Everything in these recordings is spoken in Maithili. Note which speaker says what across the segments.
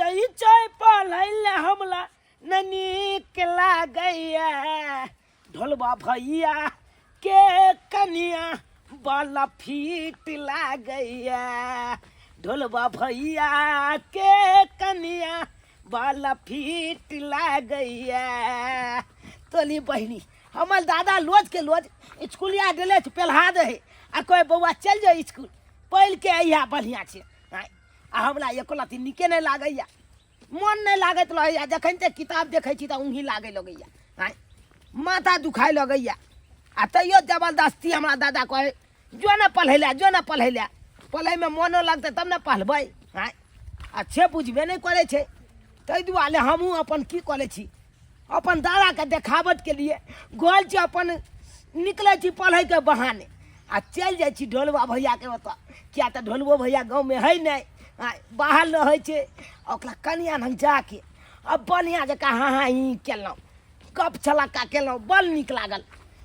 Speaker 1: जाइ छै पढ़ै लए हमरा नहि नीक लागैया ढोलबा भैया के कनिया बला फीट लागैया ढोलबा भैया के कनिया बला फीट लागैया। तोली बहिनी हमर दादा लोज के लोज स्कूलिया गेले पेल्हा दे आ कोई बौआ चल जाओ स्कूल पढ़ि के अइहा बढ़िआँ छै। आ हमरा एको लत्ती नीके नहि लागैया, मन नहि लागैत रहैया। जखन तक किताब देखै छी तऽ ऊँघी लागै लगैया, आँय माथा दुखाय लगैया। आ तैयो जबरदस्ती हमरा दादा कहै जो ने पढ़ै लए, जो ने पढ़ै लए, पढ़ैमे मोनो लगतै तब ने पढ़बै। आँय आ से बुझबे नहि करै छै। ताहि दुआरे हमहूँ अपन की करै छी, अपन दादाके देखावटके लिए गल छी, अपन निकलै छी पढ़ैके बहाने आ चलि जाइ छी ढोलबा भैयाके ओतऽ। किया तऽ ढोलबो भैया गाँवमे हइ नहि, बाहर रहै छै। ओकरा कनिया लग जाके आ बढ़िआँ जकाँ हाँ हाँ ही केलहुँ, गप छलक्का केलहुँ, बड़ नीक लागल।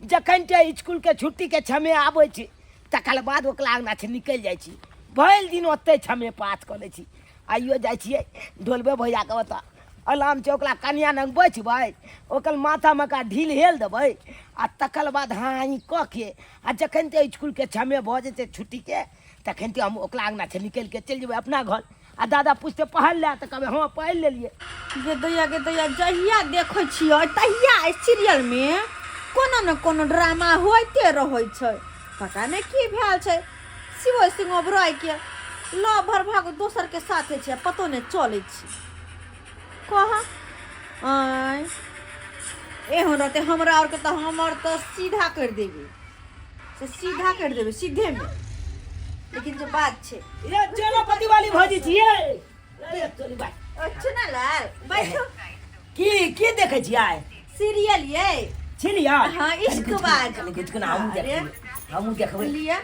Speaker 1: जखन ते इसकुलके छुट्टीके समय आबै छै तकर बाद ओकरा अङ्गना से निकलि जाइ छी, भरि दिन ओतहि समय पास कऽ लै छी। आइयो जाइ छियै ढोलबे भैयाके ओतऽ, अलाम छै ओकरा कनिया लग बैठबै, ओकर माथामे का ढील हेल देबै आ तकर बाद हाँ ही कऽ के आ जखन ते इसकुलके समय भऽ जेतै छुट्टीके तखन ते हम ओकरा अङ्गना से निकलि के चलि जेबै अपना घर। आ दादा पुछतै पढ़ ले तऽ कहबै हँ पढ़ि लेलियै।
Speaker 2: गे दैया गे दैया, जहिया देखै छियै तहिया एहि सीरियलमे कोनो ने कोनो ड्रामा होइते रहै छै। पता नहि की भेल छै शिव सिंह ओबरायके, लव भर भाग दोसरके साथे छै, पतो नहि चलै छै। कह आँय एहन रहतै हमरा आरके तऽ हमर तऽ सीधा करि देबै, से सीधा करि देबै सीधेमे। लेकिन जे बात छै
Speaker 1: ये चलो वाली भौजी छियै। अरे चलू बाय।
Speaker 2: अच्छा ना लाल बैठो।
Speaker 1: की की देखै छियै?
Speaker 2: सीरियल ये
Speaker 1: छिलिया।
Speaker 2: हाँ, इश्क बाज।
Speaker 1: कनी कुछ ना हमहूँ
Speaker 2: अरे।
Speaker 1: देखबै, हमहूँ देखबै।
Speaker 2: लिअ।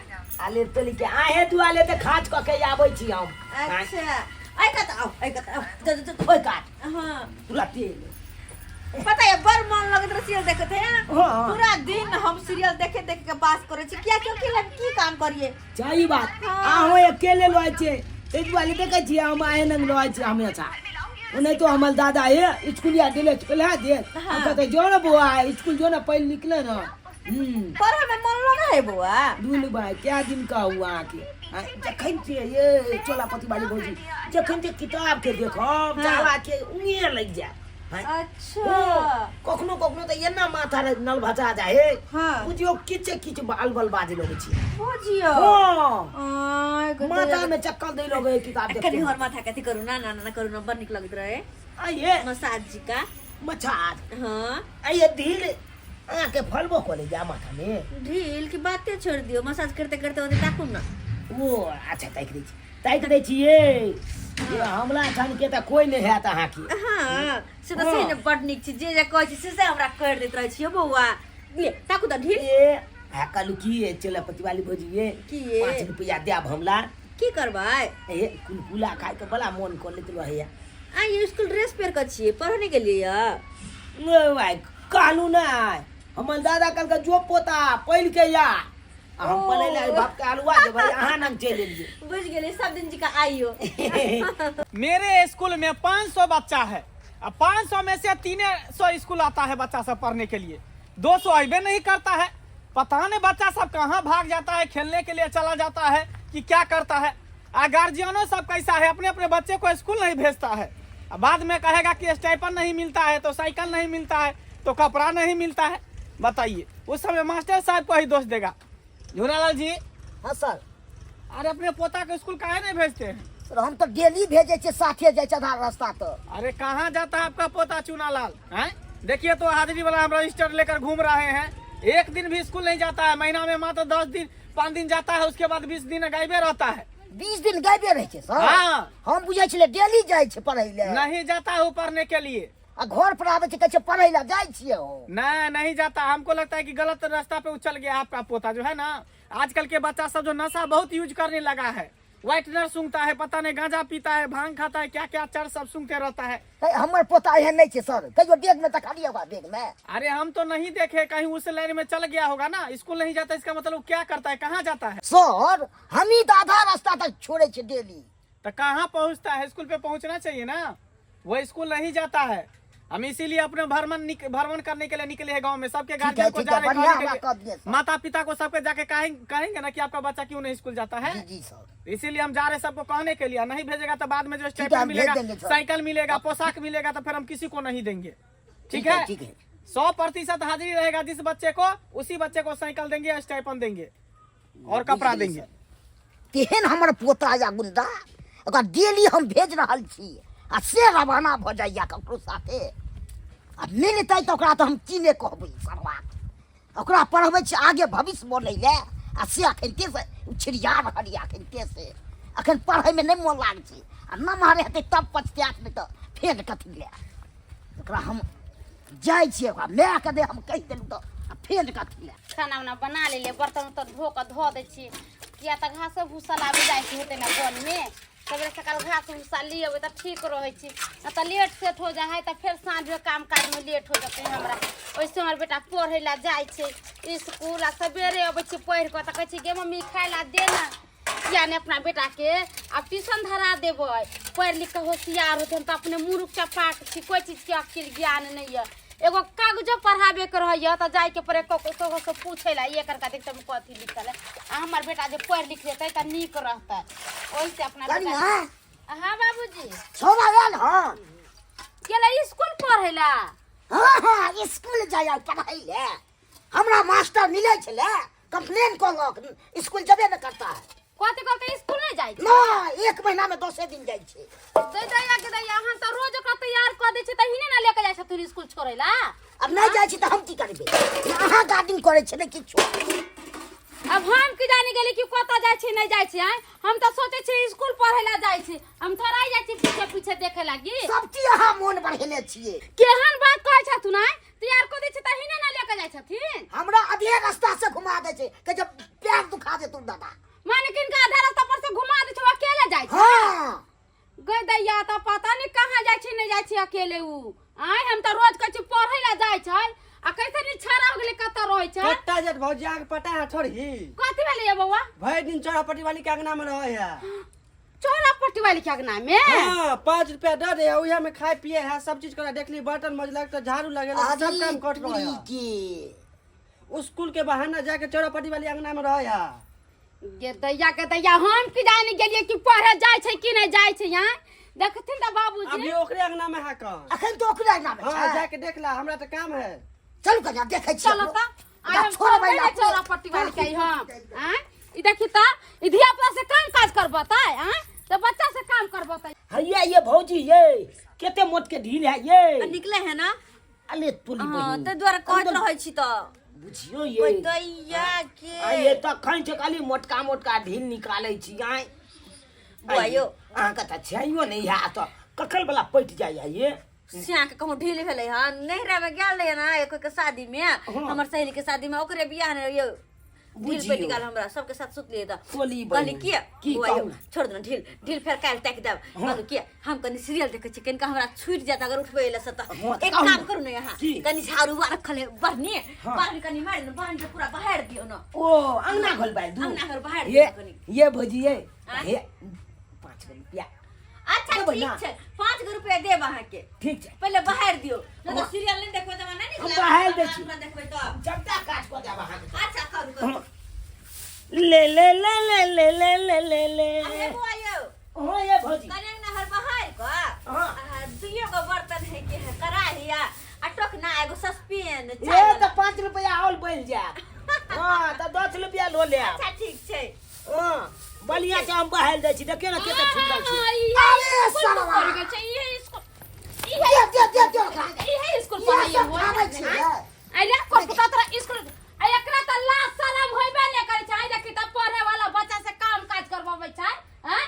Speaker 1: आले तोली के आहे दुआले तऽ खाच कऽ के आबै छी हम।
Speaker 2: अच्छा ऐ कत आओ, ऐ कत आओ, जा जा जा।
Speaker 1: ओहि कात
Speaker 2: हाँ
Speaker 1: तुरते
Speaker 2: पता है बड़ मन लगैत रहे सीरियल देखते हैं।
Speaker 1: हाँ।
Speaker 2: पूरा दिन हम सीरियल देखे देखे के पास करे छी, किया क्योंकि हम की काम करिए।
Speaker 1: सही बात।
Speaker 2: हाँ।
Speaker 1: अहूँ अकेले रहै छियै ताहि दुआरे देखै छियै हम आहे नंग रहै छियै हमेशा। नहीं तो हमर दादा हे स्कूलिया देले पहला दे।
Speaker 2: हाँ।
Speaker 1: कहते जो ना बौआ स्कूल जो ना पढ़ लिख ले ना।
Speaker 2: पढ़े में मन लगे है बौआ।
Speaker 1: दुनू भाई क्या दिन का हुआ आके जखन से ये चोलापति वाली भौजी जखन से किताब के देखब।
Speaker 2: हाँ।
Speaker 1: जाला के उंगे लग जाए।
Speaker 2: अच्छा।
Speaker 1: कखनो कखनो तऽ एना माथा रे नल भचा जाए हे।
Speaker 2: हाँ।
Speaker 1: बुझियौ किछ किछ बाल बल बाजे लगै छै।
Speaker 2: बुझियौ।
Speaker 1: हाँ।
Speaker 2: आय, गो
Speaker 1: माथा
Speaker 2: दैया।
Speaker 1: में चक्कर दै लगै है किताब
Speaker 2: कनि
Speaker 1: देखते।
Speaker 2: हमर माथा के अथी करू ना, ना ना करू ना, बड़ नीक लगैत रहे।
Speaker 1: आइए।
Speaker 2: मसाज जी का।
Speaker 1: मसाज।
Speaker 2: हाँ।
Speaker 1: आइए ढील अहाँके फलबो कऽ जा माथा में।
Speaker 2: ढील की बाते छोड़ दियो, मसाज करते करते ओते ताकू ना।
Speaker 1: ओ अच्छा ताकि दै छी, ताकि दै छी ये। ये हमरा सन के तऽ कोइ नहि हैत अहाँके।
Speaker 2: हाँ, से तऽ सही ने बड़ नीक छै, जे जे कहै छी से से हमरा कर दैत रहै छियै बौआ। ले ताकू तऽ ढील।
Speaker 1: ए आ कहलू की ये चेलापति वाली भौजी ये।
Speaker 2: की ये?
Speaker 1: 5 रुपया देब हमरा।
Speaker 2: की करबै?
Speaker 1: ए कुलकुला खाय के बड़ा मन कर लेत रहैया।
Speaker 2: आ ये स्कूल ड्रेस पहिर कऽ छियै, पढ़ऽ नहि गेलियै यऽ?
Speaker 1: ओ भाई कहलू ना हमर दादा कहलकै जो पोता पढ़ि के या आ हम पढ़ै लए बाप के आलुआ देबै अहाँ नाम चलि एलियै।
Speaker 2: बुझ गेलियै सब दिन जी का आइयो।
Speaker 3: मेरे स्कूल में 500 बच्चा है और 500 में से 300 स्कूल आता है बच्चा सब पढ़ने के लिए, 200 अबे नहीं करता है। पता नहीं बच्चा सब कहाँ भाग जाता है, खेलने के लिए चला जाता है कि क्या करता है। आ गार्जियनों सब कैसा है, अपने अपने बच्चे को स्कूल नहीं भेजता है। आ बाद में कहेगा कि स्टाइपन नहीं मिलता है तो साइकिल नहीं मिलता है तो कपड़ा नहीं मिलता है। बताइए उस समय मास्टर साहब को ही दोष देगा। झूलालाल जी।
Speaker 4: हाँ सर।
Speaker 3: अरे अपने पोता को स्कूल काहे नहीं भेजते हैं?
Speaker 4: सर हम तो डेली भेजे छे, साथे जाए छे आधा रास्ता तो।
Speaker 3: अरे कहाँ जाता है आपका पोता चुनालाल? हैं देखिए तो हाजिरी वाला हम रजिस्टर लेकर घूम रहे हैं, एक दिन भी स्कूल नहीं जाता है। महीना में मात्र 10 दिन 5 दिन जाता है, उसके बाद 20 दिन गायबे रहता है।
Speaker 4: 20 दिन गायबे रहे छे सर?
Speaker 3: हाँ।
Speaker 4: हम बुझे छले डेली जाए छे पढ़े ले।
Speaker 3: नहीं जाता है वो पढ़ने के लिए।
Speaker 4: आ घर पर आवे छे कहै छे पढ़े ला जाए छिए हो।
Speaker 3: नहीं नहीं जाता। हमको लगता है कि गलत रास्ता पे उछल गया आपका पोता जो है ना। आजकल के बच्चा सब जो नशा बहुत यूज करने लगा है, व्हाइटनर सूंघता है, पता नहीं गांजा पीता है, भांग खाता है, क्या क्या चर सब सूंघते रहता है।
Speaker 4: ए, हमर पोता एहन नहीं छे सर, कहियो बैग में तका लिया होगा बैग में।
Speaker 3: अरे हम तो नहीं देखे, कहीं उस लाइन में चल गया होगा ना, स्कूल नहीं जाता इसका मतलब क्या करता है, कहाँ जाता है?
Speaker 4: सर हम ही तो आधा रास्ता तक छोड़े छे डेली।
Speaker 3: तो कहाँ पहुँचता है, स्कूल पे पहुँचना चाहिए ना। वो स्कूल नहीं जाता है। हम इसीलिए अपने भ्रमण करने के लिए निकले हैं गांव में, सबके
Speaker 4: है,
Speaker 3: गार्जियन को
Speaker 4: ठीक
Speaker 3: जा
Speaker 4: है,
Speaker 3: रहे
Speaker 4: बढ़िया
Speaker 3: कहने के
Speaker 4: हमरा
Speaker 3: लिए।
Speaker 4: कह दिए सर।
Speaker 3: माता पिता को सबके जाके कहेंगे ना कि आपका बच्चा क्यों नहीं स्कूल जाता है।
Speaker 4: जी जी सर।
Speaker 3: इसीलिए हम जा रहे हैं सबको कहने के लिए। नहीं भेजेगा तो बाद में जो
Speaker 4: है,
Speaker 3: स्टाइपेंड
Speaker 4: हम भेज
Speaker 3: मिलेगा,
Speaker 4: देंगे सर।
Speaker 3: साइकिल मिलेगा, पोशाक मिलेगा, तो फिर हम किसी को नहीं देंगे। ठीक
Speaker 4: ठीक है,
Speaker 3: है?
Speaker 4: ठीक है।
Speaker 3: 100% हाजिरी रहेगा जिस बच्चे को, उसी बच्चे को साइकिल देंगे, स्टाइपेंड देंगे और कपड़ा देंगे।
Speaker 4: तेहन हमर पोता या गुंडा, ओकरा डेली हम भेज रहल छी आ से रवाना भऽ जाइया ककरो साथे। आ मिलतै तऽ ओकरा तऽ हम की नहि कहबै सरवा। ओकरा पढ़बै छी आगे भविष्य बनै लए आ से अखनते से छिड़िया रहल यऽ अखनते से। अखन पढ़ैमे नहि मोन लागै छै आ नमहर हेतै तब पछतायत, नहि तऽ फेर कथी लए। ओकरा हम जाइ छियै, ओकरा मायके दे हम कहि देलहुँ तऽ आ फेर कथी लए।
Speaker 5: खाना उना बना लेलियै, बर्तन उर्तन धो कऽ धऽ दै छियै, किया तऽ घासो भूसा लाबे जाइ छै हेतै ने बनमे। सवेरे सकाल घास भूसा ली अबै तऽ ठीक रहै छै, नहि तऽ लेट सेट हो जाइ है तऽ फेर साँझमे काम काजमे लेट हो जेतै हमरा। ओहिसँ हमर बेटा पढ़ै लए जाइ छै इसकुल आ सवेरे अबै छै पढ़ि कऽ तऽ कहै छै गे मम्मी खाय लए दे ने। किया नहि अपना बेटाके आब ट्यूशन धरा देबै, पढ़ि लिख कऽ होशियार होतै। हम तऽ अपने मुरुख चपाक छी, कोइ चीजके अकिल ज्ञान नहि यऽ। एगो कागजो पढ़ाबेके रहैए तऽ जाइके पड़ै ककरोसँ पूछै लए, एकर का देखते कथी लिखल है। आ हमर बेटा जे पढ़ि लिख लेतै तऽ नीक रहतै। ओहिसँ अपना बेटा।
Speaker 4: कनिया।
Speaker 5: हाँ बाबूजी।
Speaker 4: छोरा आयल हँ?
Speaker 5: गेलै स्कूल पढ़ै लए।
Speaker 4: हाँ हाँ, स्कूल जाय पढ़ै लए। हमरा मास्टर मिलै छलै, कंप्लेन कऽ स्कूल जेबे ने करता है।
Speaker 5: कथी कहलकै? स्कूल नहि जाइ छै?
Speaker 4: ना, एक महीना में 10 दिन जाइ छै।
Speaker 5: दै दैया के दैया, अहाँ तऽ रोज ओकरा तैयार कऽ दै छै तहिने ने लेके जाइ छथुन स्कूल छोड़ै लए।
Speaker 4: अब नहि जाइ छी तऽ हम की करबै? ने अहाँ गार्डिंग करै छै ने किछु।
Speaker 5: अब हम की जानी गेली कि कतऽ जाइ छै नहि जाइ छै। आँय, हम तऽ सोचै छी स्कूल पढ़ै लए जाइ छै, हम थोड़ा जाइ छी पीछे पीछे देखे लागी।
Speaker 4: सब चीज अहाँ मोन बढ़ेने छियै।
Speaker 5: केहन बात कहै छथुन? आँय, तैयार कऽ दै छै तहिने ने लेके जाइ छथिन।
Speaker 4: हमरा आधे रास्ता से घुमा दै छै, कहै छै पैर दुखा देतौ दादा।
Speaker 5: माने किनका आधा रास्ता पर से घुमा दै छै, ओ अकेले जाइ छै?
Speaker 4: हाँ।
Speaker 5: गई दैया, तऽ पता नहि कहाँ जाइ छै नहि जाइ छै अकेले उ। आँय, हम तऽ रोज कहै छी पढ़ै लए जाइ छै आ कैसे नहीं छाड़ा हो गेलै, कतऽ रहै छै?
Speaker 6: कत्ता जेत भौजी अहाँके पता है थोड़ी?
Speaker 5: कथी भेलै ये बौआ?
Speaker 6: भरि दिन चौरा पट्टी वाली के अंगना में रहे है।
Speaker 5: चौरा पट्टी वाली के अंगना में?
Speaker 6: हाँ, 5 रुपया दे दे, उहे में खाए पिए है, सब चीज करा। देखली बर्तन मजलक तो झाड़ू लगेलक, सब काम कर रहे है।
Speaker 4: की
Speaker 6: स्कूल के बहाना जाके चौरा पट्टी वाली अंगना में रहे है।
Speaker 5: गे दैया के दैया, हम की जाने गेलियै कि पढ़े जाइ छै कि नहि जाइ छै। यहाँ देखथिन तऽ बाबूजी
Speaker 6: अभी ओकरे अंगना में है कहाँ?
Speaker 4: अखन तो ओकरे अंगना में
Speaker 6: हाँ
Speaker 4: छै।
Speaker 6: जाके देख ला, हमरा तो काम है।
Speaker 4: चलू कनिया, देखै छी।
Speaker 5: चलो तऽ आइ हम
Speaker 4: छोड़बै
Speaker 5: छोड़बै
Speaker 4: ना।
Speaker 5: नहि चौरा पट्टी वाली के हम। आँय, ई देखी तऽ ई धिया पुता से काम काज करबतै? आँय, तऽ बच्चा से काम करबतै?
Speaker 1: हैया ये भौजी, ये केते मोट के ढील है ये।
Speaker 2: निकले है ना?
Speaker 1: अले तोली
Speaker 2: हाँ
Speaker 1: बहिन।
Speaker 2: ताहि दुआरे कहैत रहै छी तऽ।
Speaker 1: बुझियो ये
Speaker 2: दैया के
Speaker 1: आ ये तखन छै खाली मोटका मोटका ढील निकालै छी। आँय
Speaker 2: बौआ यौ।
Speaker 1: अहाँके तऽ छैयो नहि है, तऽ कखन वाला पटि जाइए ये।
Speaker 2: सिया के कहूँ ढील भेलै हन? नैहरा में गेल रहियै ना एक के शादी में, हमर सहेली के शादी में, ओकरे बियाह ने यौ ढील
Speaker 1: बुझियौ।
Speaker 2: पटि गेल हमरा, सबके साथ सुतलियै तऽ
Speaker 1: टोली
Speaker 2: कहली
Speaker 1: बहिन।
Speaker 2: के
Speaker 1: की
Speaker 2: बौआ यौ,
Speaker 1: कहू ना?
Speaker 2: छोड़ दे ना ढील, ढील फेर काल्हि ताकि देब। कहलहुँ के हम कनि सीरियल देखै छी, कनिका हमरा छूटि जायत अगर उठबै लए से तऽ।
Speaker 1: हाँ,
Speaker 2: एक
Speaker 1: कहू
Speaker 2: काम
Speaker 1: ना।
Speaker 2: करू ने अहाँ,
Speaker 1: की?
Speaker 2: कनि झाड़ू रखल है बढ़नी बढ़नी कनि मारि ने, बढ़नी के पूरा बहारि दियौ ने।
Speaker 1: ओ अंगना घर बाहर दू।
Speaker 2: अंगना घर बहारि
Speaker 1: ये
Speaker 2: दियौ कनि।
Speaker 1: ये भौजी ये
Speaker 2: आँय?
Speaker 1: हे 5 गो रुपया
Speaker 2: अच्छा
Speaker 4: देबै
Speaker 2: ठीक
Speaker 4: ना?
Speaker 2: छै, 5 गो रुपया देब अहाँके।
Speaker 1: ठीक छै।
Speaker 2: पहिले बहारि दियौ, नहि तऽ सीरियल नहि देखबै तऽ हमरा नहि नीक
Speaker 1: हम
Speaker 2: लागत।
Speaker 1: बहारि दै छी।
Speaker 2: हमरा देखबै तब
Speaker 1: सबटा काज कऽ देब अहाँके।
Speaker 2: अच्छा करू करू।
Speaker 1: ले ले ले ले ले ले ले ले ले।
Speaker 2: अरे बौआ यौ।
Speaker 1: हाँ ये भौजी।
Speaker 2: कने नहर बहारि कऽ
Speaker 1: हाँ।
Speaker 2: आ दुइयो गो बर्तन है के है, कड़ाही आ टोकना, एगो सस्पेन
Speaker 1: ये
Speaker 2: चाय
Speaker 1: तऽ
Speaker 2: वाला।
Speaker 1: 5 रुपया और बढ़ि जायत। हाँ तऽ 10 रुपया लऽ लेब।
Speaker 2: अच्छा ठीक छै।
Speaker 1: हाँ बढ़िया से हम बहाल दै छी, देखियौ ने कते सुंदर छै।
Speaker 4: अरे सरवा।
Speaker 5: पढ़ गेल छै इहे स्कूल।
Speaker 4: दे दे दे दे ओकरा।
Speaker 5: इहे स्कूल
Speaker 4: इएह
Speaker 5: पढ़ैया
Speaker 4: सब खाबै छियै।
Speaker 5: आइ रे कोपुता तोरा स्कूल आ एकरा तऽ लाज शरम होइबे नहि करै छै। आइ देखी तऽ पढ़े वाला बच्चा से काम काज करबाबै छै। आँय,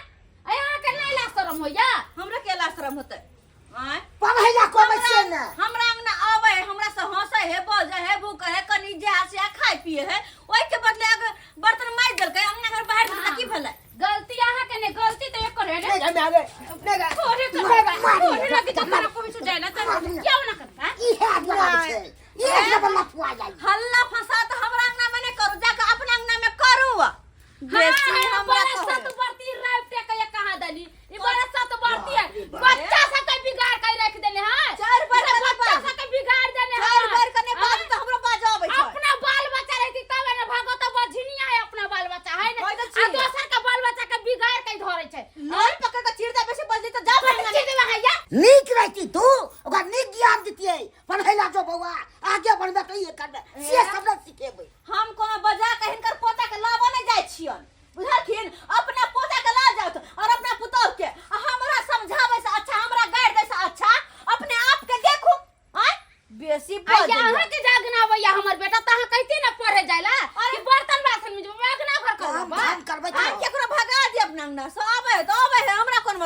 Speaker 5: आइ अहाँके नहि लाज शरम होइया?
Speaker 2: हमरा के लाज शरम होतै? आँय,
Speaker 4: पढ़ै ला कहबै से ने।
Speaker 2: हमरा अंगना आबै है, हमरा से हंसै है, बजै है, भूकै है, कनि जे से खाय पिए है, ओहि के बदले अगर बर्तन मारि देलकै, अंगना घर बाहर देलकै, की भेलै?
Speaker 5: गलती अहाँके नहि, गलती तऽ एकर है ने।
Speaker 1: नहि गे माय गे, नहि गे।
Speaker 5: तोरे के
Speaker 4: मारि।
Speaker 5: तोरे लगे तऽ तोरा कोइ से जाय ना चल, क्यों ना करता?
Speaker 4: इएह दुआरे छै, एक नंबर लफुआ जाइ।
Speaker 2: हल्ला फसाद।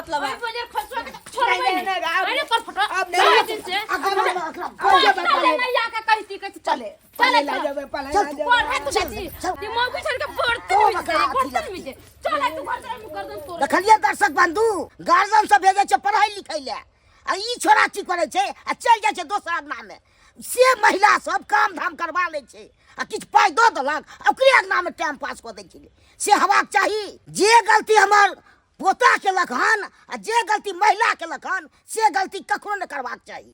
Speaker 6: मतलब है
Speaker 5: ओइ बजर खसुआ के तऽ छोड़बै
Speaker 1: नहीं,
Speaker 5: नहि।
Speaker 1: नहीं, आब-
Speaker 5: अरे कर फटवा
Speaker 1: आब नहीं।
Speaker 5: चल दिन से
Speaker 4: आ गला एकरा
Speaker 1: आब जेबै
Speaker 5: चले
Speaker 1: पढ़ै
Speaker 5: नहीं आके कहती कहती
Speaker 1: चले
Speaker 5: चले
Speaker 1: पढ़ै ला जेबै पढ़ै
Speaker 4: चल
Speaker 1: ला
Speaker 4: तू
Speaker 1: जेबै
Speaker 5: पढ़े तू
Speaker 4: चल,
Speaker 5: जाती
Speaker 4: चल।
Speaker 5: ती मौगी छोड़ के बर्तन
Speaker 4: तो
Speaker 5: में
Speaker 4: बकरा
Speaker 5: बर्तन
Speaker 4: अथी
Speaker 5: में चल तू घर चल हम गर्दन तोड़
Speaker 4: देखलियै दर्शक बंधु गार्जियन सब भेजै छै पढ़ै लिखै लए आ ई छोड़ा की करै छै आ चलि जाइ छै दोसर अंगनामे से महिला सब काम धाम करबा लै छै आ किछु पाइ दऽ देलक आ ओकरे अंगनामे टाइम पास कऽ दै छै से हेबाक चाही। जे गलती हमर पोता केलक हन आ जे गलती महिला केलक हन से गलती कखनो नहि करबाक चाही।